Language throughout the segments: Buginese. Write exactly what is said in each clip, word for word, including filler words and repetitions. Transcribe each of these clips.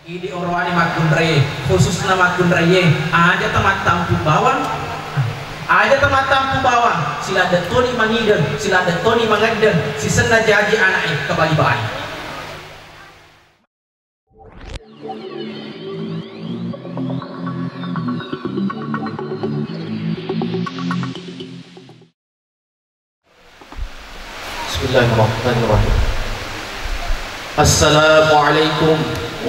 Idi orowane makkunraie, khususna makkunraie, aja tamattampu bawang, aja tamattampu bawang, siladde toni mangideng, siladde toni mangeddeng, sisenna jaji ana'e kebali-bali. Bismillahirrahmanirrahim. Assalamualaikum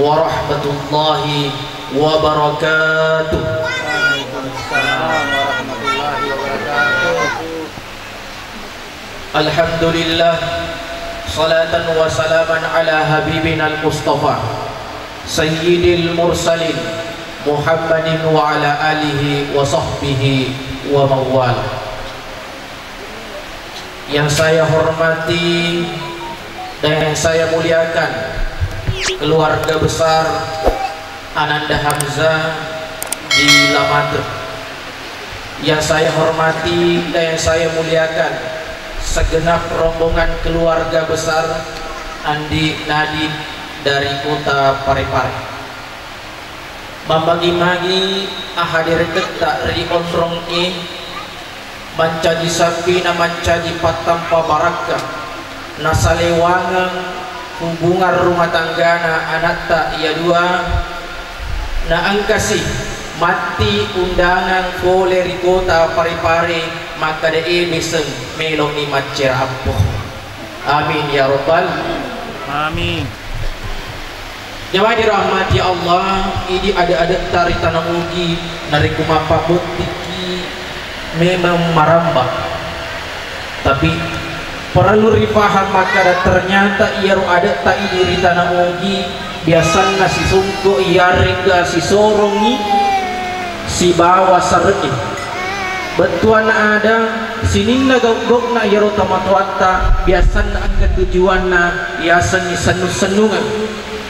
warahmatullahi wabarakatuh. Waalaikumsalam warahmatullahi wabarakatuh. Alhamdulillah, salatan wa salaman ala habibina al-Mustafa, sayyidil mursalin, Muhammadin wa ala alihi wa sahbihi wa mawala. Yang saya hormati dan yang saya muliakan, keluarga besar Ananda Hamzah di Lamate. Yang saya hormati dan yang saya muliakan, segenap rombongan keluarga besar Andi Nadi dari kota Parepare. Mammagi-magi ahadereketta ri onrongnge, mancaji sappi na mancaji pattampa barakka, nasalewangeng hubungan rumah tanggana anatta iya dua, na engkasi matti undangan pole ri kota Parepare makkeda, "E, beseng, melo'ni maccera appo." Amin ya rabbal. Amin. Jamaah dirahmati Allah, idi ade-adetta ri Tana Ogi narekko mappabottikki memang maramba. Tapi perlu rifaham makkada ternyata iyaro adetta idi ri Tana Ogi biasanna sisungko iyarega sisorongi sibawa sare'e. Bettuanna ada sininna gau-gauna iyaro tomatoatta biasanna engka tujuanna yasengngi sennu-sennungeng.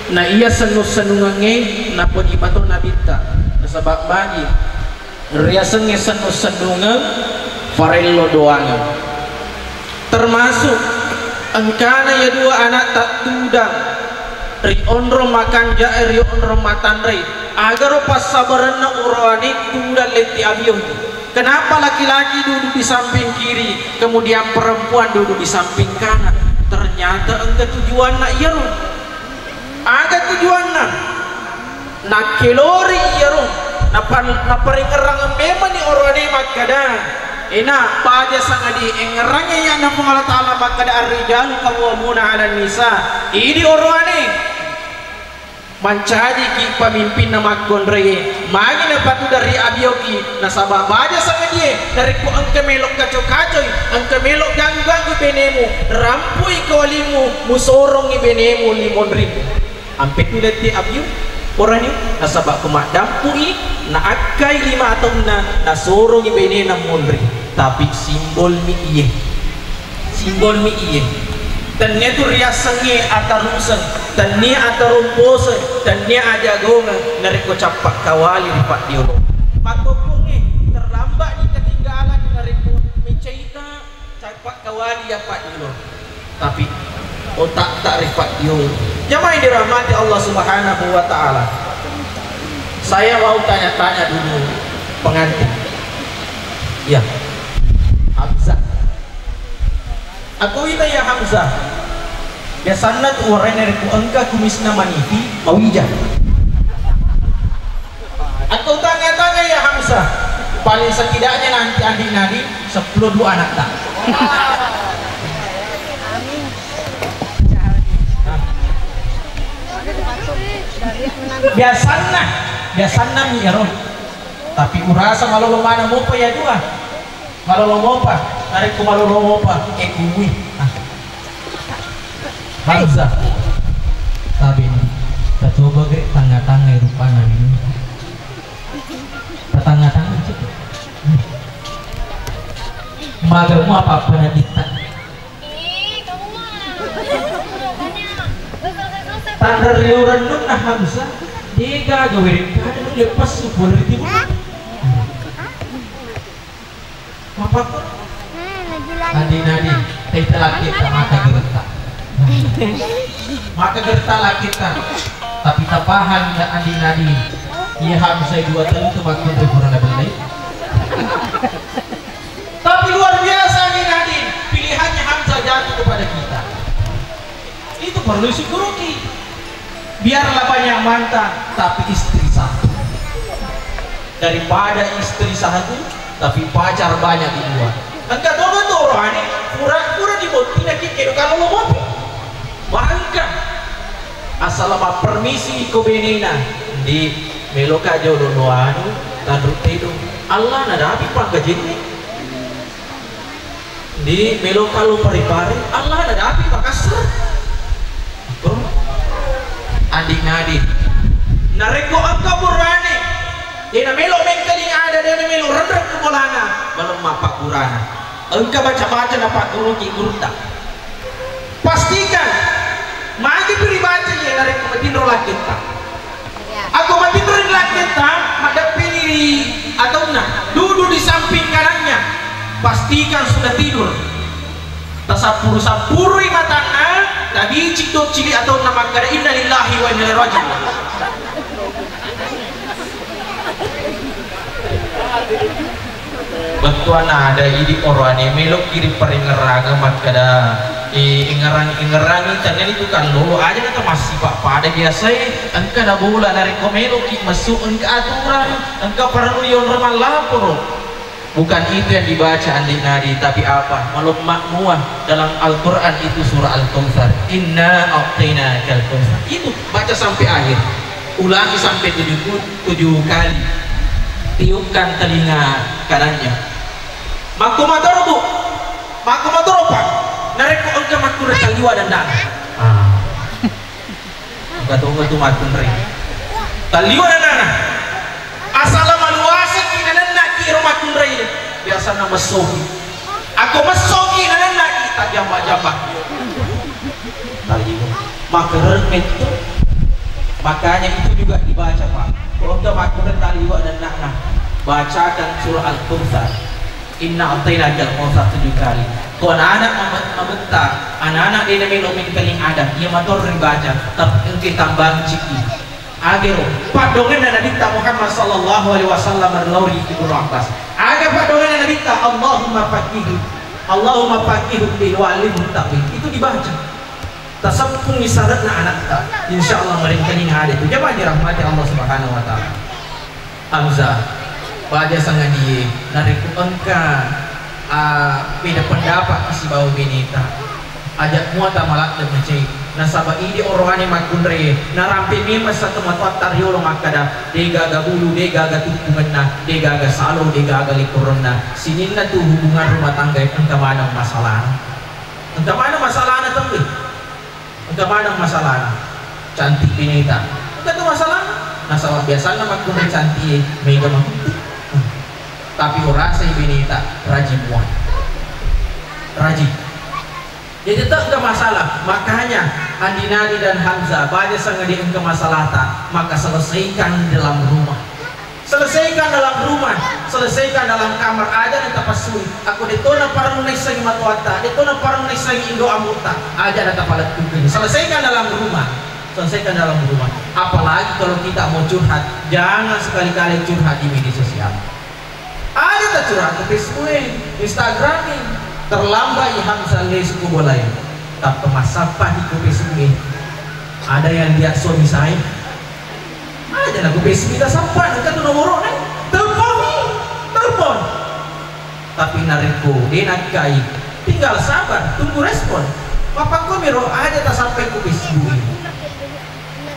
Na iya sennu-sennungengnge napojima to nabitta, nasaba magi riasengnge sennu-sennungeng, farello doangeng. Termasuk engkana iya dua anatta tudang ri onrong makanjae, ri onrong matanrei, agaro passabarenna orowane tudang letti abio. Kenapa laki-laki duduk di samping kiri, kemudian perempuan duduk di samping kanan? Ternyata engka tujuanna iyaro. Aga tujuanna? Nakkelori iyaro, napa-, naparengngerrang memani oroane makkada, ena, baja sangadi engngerrangngi ayana Puang Allah Ta'ala makkada, "Ar-rijalu qawwamuna 'alan nisa." Idi oroane mancajiki pamimpinna makkonroe, magi napatuda ri abioki, nasaba baja sangadie, narekko engka melo kaco-kacoi, engka melo ganggu-ganggu benemu, rampui kawalimu, musorongi benemu limonrimu. Ampe tu letti abio orani, nasaba ko maddampui naakkai lima taunna, nasorongi benena monri. Tapi simbol mi iye. Simbol mi iye. Tennia tu riasengnge ataruseng, tennia atarumposeng, tennia ajagongeng narekko cappa kawali ri paddiolo. Makkokkongnge terlambat ni ketinggalan narekko micaita cappa kawali ya paddiolo. Tapi otakta ri paddiolo. Jamaah yang dirahmati Allah Subhanahu wa Ta'ala. Saya mau tanya-tanya dulu pengantin. Ya. Hamzah. Aku ita ya Hamzah. Biasanna tu orang yang ku engka kumisna manipi, mawija. Engkau tanya-tanya ya Hamzah, paling setidaknya nanti Andi Nadi sepuluh dua anak tak? Biasanna, biasanna mi ero. Tapi urasa malolo mana mopa ya dua. Malolo mopa, narekko malolo mopa, eh, kuwi. Ah. Hamzah. Tabe. Tacoba gre tanga-tanga rupanna ini. Tatanga-tanga cek. Maga mu apa-apa na ditta. Tanda riorennunna Hamzah, dega gawe kada lepas su pole ri timur. Mapakko? Nadi-nadi, tei telakki ta maka geretta. Maka geretta lakki ta. Tapi tapahang ya Andi Nadine. Iya Hamzah dua tellu tu makkunrai pura nabellai. Tapi luar biasa Andi Nadine. Pilihannya Hamzah jatuh kepada kita. Itu perlu disyukuri. Biarlah banyak mantan, tapi istri satu. Daripada istri satu, tapi pacar banyak di luar. Engka to betul rohani, pura-pura dibottina ki kedo kalau lo mopi. Mangka. Asal mappermisi ko benena, di meloka jolo lo anu, tanru tedo. Allah nadapi pangkajenni. Di melo kalo pari-pari, Allah nadapi pakassa. Bro, Andi Nadine. Narekko engka burane, dena melo mengkaling ada, dena melo renreng ke bolana, malemma pakkurana. Engka baca-baca na pakkuruki gurutta. Pastikan magi pi ribaca iya narekko matinro lakketta. Iya. Ako matinro ri lakketta, maddeppini ri ataunna, duduk di samping kanannya. Pastikan sudah tidur. Tasappuru-sappurui matanna, tabicik doccili ataunna makkada, "Innalillahi wa inna ilaihi raji'un." Bettuanna ada idi oroane, meloki riparingerrangeng makkada, eh, engngerang-, engngerangi tennani tu kallolo, aja na tamassipa pada biasae, engka na bola narekko meloki messu, engka aturan, engka parellu yonro mallaporo. Bukan itu yang dibaca Andi Nadine, tapi apa? Malemma mua dalam Al-Quran itu surah Al-Kautsar. Inna a'tainakal kautsar. Itu baca sampai akhir. Ulangi sampai tujuh tujuh kali. Tiupkan telinga kanannya. Makkumatoro, Bu. Makkumatoro, Pak. Narekko engka makkunrai talliwa dendana. Ah. Engka tongeng tu makkunrai. Talliwa dendana. Asal maluasaki nanennaki ro makkunrai. Biasana messoki. Ako messoki nanennaki tajamba-jamba. Talliwa. Makerreng metto. Makanya itu juga dibaca, Pak. Ko engka makkunrai talliwa nennana, bacakan surah Al-Kautsar. Inna a'tainakal kautsar tujuh kali. Ko anak-anak mabetta, anak-anak de namelo mengkaling ada, iya matorri baca, tapi engka tambang ciki. Agero, paddongenna Nabitta Muhammad sallallahu alaihi wasallam ri Ibnu Abbas. Aga paddongenna Nabitta, Allahumma faqihu, Allahumma faqihu fid din wa allimhu ta'wil. Itu dibaca. Taseppungi sare'na anakta. Insya Allah merengkalinga ada itu. Jamaah dirahmati Allah Subhanahu wa Ta'ala. Hamzah, baja sangadie, narekko engka, ah, beda pendapat sibawa beneta, aja muata maladde macai. Nasaba idi oroane makkunrai, narampe memeng satu matoatta riolo makkada, degaga bulu, degaga tuppungenna, degaga salo, degaga likurunna. Sininna tu hubungan rumah tangga engka maneng masalah. Engka maneng masalahna tauwe. Engka maneng masalahna. Cantik beneta. Engka tu masalahna. Nasaba biasanna makkunrai cantik e mega makutti. Tapi orasai beneta rajin mua. Rajin. Jadi tetap engka masalah. Makanya Andi Nadine dan Hamzah, baja sangadie engka masalahta, maka selesaikan dalam rumah. Selesaikan dalam rumah, selesaikan dalam kamar, aja na tapassui. Ako detto na parellu naissengi matoatta, detto na parellu naissengi indo amutta, aja na tapalettukeng. Selesaikan dalam rumah, selesaikan dalam rumah. Apalagi kalau kita mau curhat, jangan sekali-kali curhat di media sosial. Aja tacurhat ke Facebook e, Instagram e. Terlambat i Hamzah lesu ko bolae. Tappa massappa i ko Facebook e. Ada yang lihat suami saya? Aja na ku Facebook ta sappa, engka tu nomoro'na. Telponi, telpon. Tapi narekko de nakkai, tinggal sabar, tunggu respon. Mappakkomiro aja tasappai ku Facebook ini.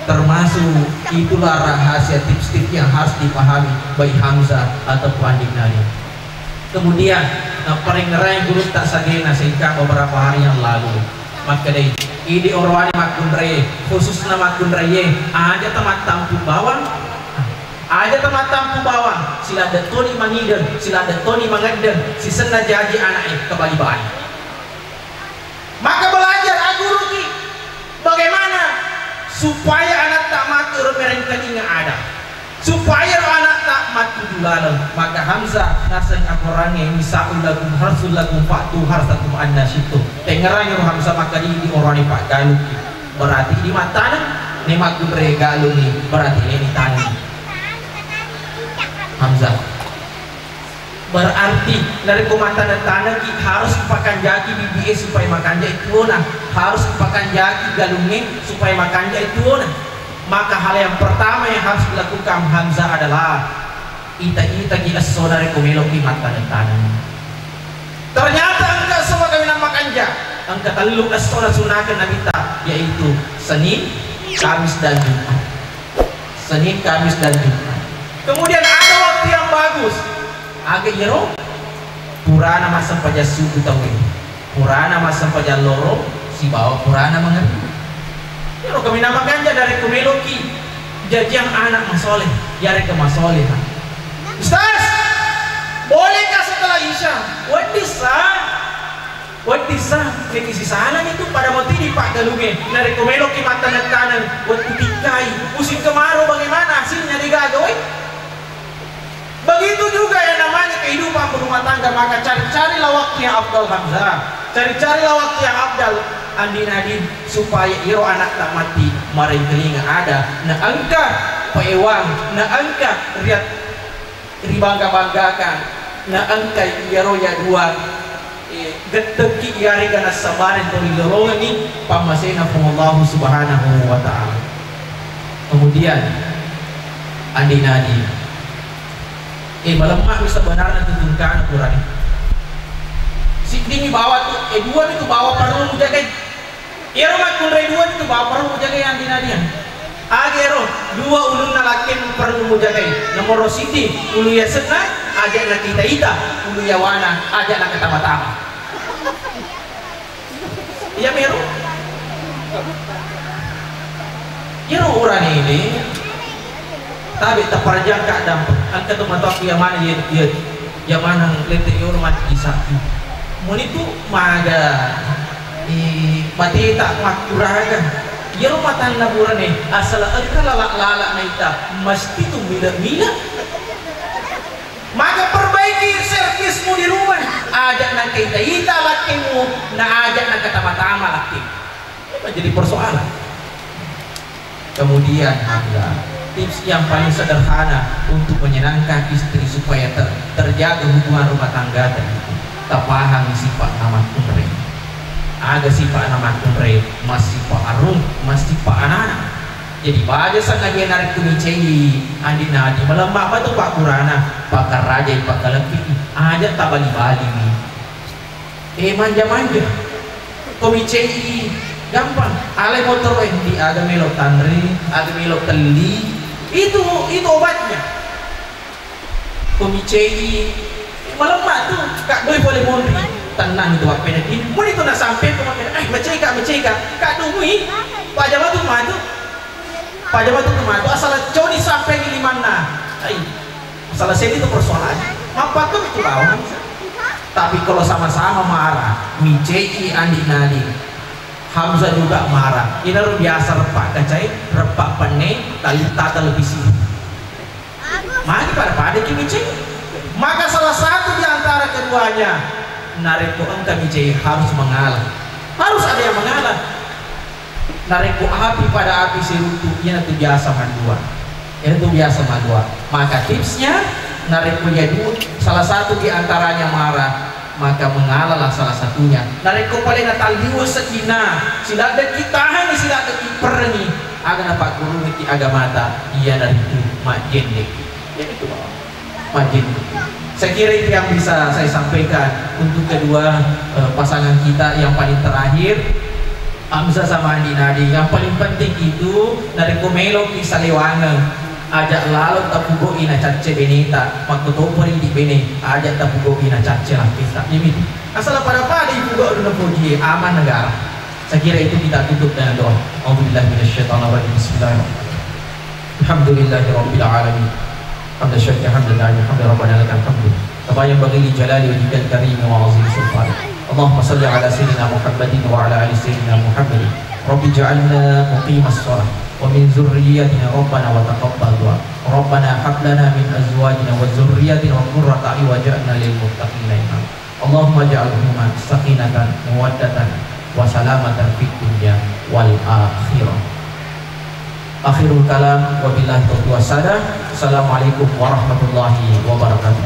Termasuk itulah rahasia tips-tips yang harus dipahami baik Hamzah ataupun Andi Nadine. Kemudian, napparengngerai gurutta sagena sengka beberapa hari yang lalu. Makkedai, idi oroane makkunrai, khususna makkunraie, aja tamattampu bawang, aja tamattampu bawang, siladde toni mangideng, siladde toni mangeddeng, sisenna jaji ana'e kebali-bali. Maka belajar, aguruki bagaimana supaya anatta matu ro merengkalinga ada. Supaya ro anatta mattuju laleng, maka Hamzah naseng akorangnge, "Nisa'ul lakum harsul lakum fa'tu harsakum anna syi'tum." Tengngerangngi ro Hamzah, maka di, di orani paggaluki. Berarti di mattaneng, Ne makkunrai galungnge berarti ne ditaneng. Hamzah. Berarti narekko mattaneng-tanengki harus ipakanjaki bibi'e supaya makanjai tuona, harus ipakanjaki galungnge supaya makanjai tuona. Maka hal yang pertama yang harus dilakukan Hamzah adalah ita-itaki esso narekko meloki mattaneng-taneng. Ternyata engka esso kaminang makanja, engka tellu esso nasunnakeng Nabitta, yaitu Senin, Kamis, dan Jumat. Senin, Kamis, dan Jumat. Kemudian ada waktu yang bagus. Aga iyaro? Purana massempajang subuh tauwe. Purana massempajang loro sibawa purana mangaribi. Iyaro kaminang makanja narekko meloki jajiang anak masoleh, yarega masolehah. Ustaz, bolehkah setelah Isya? Wedding sa, wedding sa, niki sisalani tu pada motini paggalungnge. Narekko meloki mattaneng-taneng, wettu tikkai, musim kemarau bagaimana hasilnya, degaga, woi? Begitu juga yang namanya kehidupan berumah tangga, maka cari-carilah waktu yang afdal, Hamzah. Cari-carilah waktu yang afdal, Andi Nadine, supaya iro anakta matti marengkalinga ada naengka paewang, naengka riat-, ribangga-banggakan, naengka iyaro yaduang. Eh, gettekki iyarega nassabareng toli lolongengngi pammasena Puang Allahu Subhanahu wa Ta'ala. Kemudian, Andi Nadine, eh, malemma mi sebenarnya tu tungkana purani. Siddimi bawa tu, eh, dua mi tu bawa parellu mujagai. Iyaro makkunrai dua tu bawa parellu mujagai, Andi Nadine. Aga ero dua ulunna lakkemu parellu mujagai. Nomoro siddi, ulu yasenna aja nakita-ita, ulu yawana aja nakatama-tama. Iya mero. Iyaro urane de tabe taparajang kadang engka tu matoakku iya maneng, iya, iya, iya maneng lette yolo mati di sapi. Muni tu maga, eh, mateta makkuraga. Iyaro matanna burane asala engka lala-lala naita mesti tu mila-mila. Maka perbaiki servismu di rumah. Aja nakaita-ita lakkemu, na aja nakatama-tama lakkemu. Ini menjadi persoalan. Kemudian ada tips yang paling sederhana untuk menyenangkan istri supaya ter-, terjaga hubungan rumah tangga tadi. Tapahami sifat namakkunrai. Aga sifat namakkunrai, massipa arung, massipa anana. Jadi baja sangadie narekko micai Andi Nadine, malemma matu pakkurana, pakarajai, pakalebbi, aja tabali-baliwi. Eh, manja-manja. Ko micai gampang, alai motoro e, di aga melo tanre, aga melo telli. Itu, itu obatnya. Ko micai, malemma tu, kaddoi pole monri. Tenang itu, wappena dini. Muni tu nasampe ko makkeda, "Eh, mecai ka, mecai ka." Kaddoi mui, pajama tu matu. Pajama tu matu, asal coni sampe limanna. Ai, asal seni tu persoalan. Mappattu itu bawang. Tapi kalau sama-sama marah, micai Andi Nadine. Hamzah juga marah. Inaro biasa reppa kacai, reppa penne, tali tata lebih sih. Magi pada-pada ki micai. Maka salah satu di antara keduanya, narekko engka micai harus mengalah. Harus ada yang mengalah. Narekko api pada api siruntu, iyanatu biasa mandua. Iyanatu biasa mandua. Maka tipsnya, narekko iya dua, salah satu di antaranya marah, maka mengalalah salah satunya. Narekko pale natalliwa sedina, siladdeki tahangi, siladdeki perrengi, aga napaggurungiki agamata, iyanaritu majjendeki. Iyanaritu, Pak. Majjendeki. Saya kira itu yang bisa saya sampaikan untuk kedua, eh, pasangan kita. Yang paling terakhir, Hamzah sama Andi Nadine, yang paling penting itu, narekko meloki salewangeng, aja lalo tapugoi nacacce beneta, makkotopori di bene, aja tapugoi nacacce lakketa. Jadi, asal pada-pada ipugo dulu puji, aman negara. Saya kira itu kita tutup dengan doa. A'udzubillahi minasyaitonirrajim. Bismillahirrahmanirrahim. Alhamdulillahirabbil alamin. Hamdan syakir hamdan na'im hamdan rabbana lakal hamdu. Kama yanbaghi li jalali wajhikal karim wa azimi sultanik. Allahumma salli ala sayyidina Muhammadin wa ala ali sayyidina Muhammadin. Rabbi ja'alna muqimas shalah wa min dzurriyyatina rabbana wa taqabbal du'a. Rabbana hab lana min azwajina wa dzurriyyatina wa qurrata a'yun waj'alna lil muttaqina imama. Allahumma ja'alhuma sakinatan mawaddatan wa salamatan fid dunya wal akhirah. Akhirul kalam, wabillahi taufiq wassadah. Assalamualaikum warahmatullahi wabarakatuh.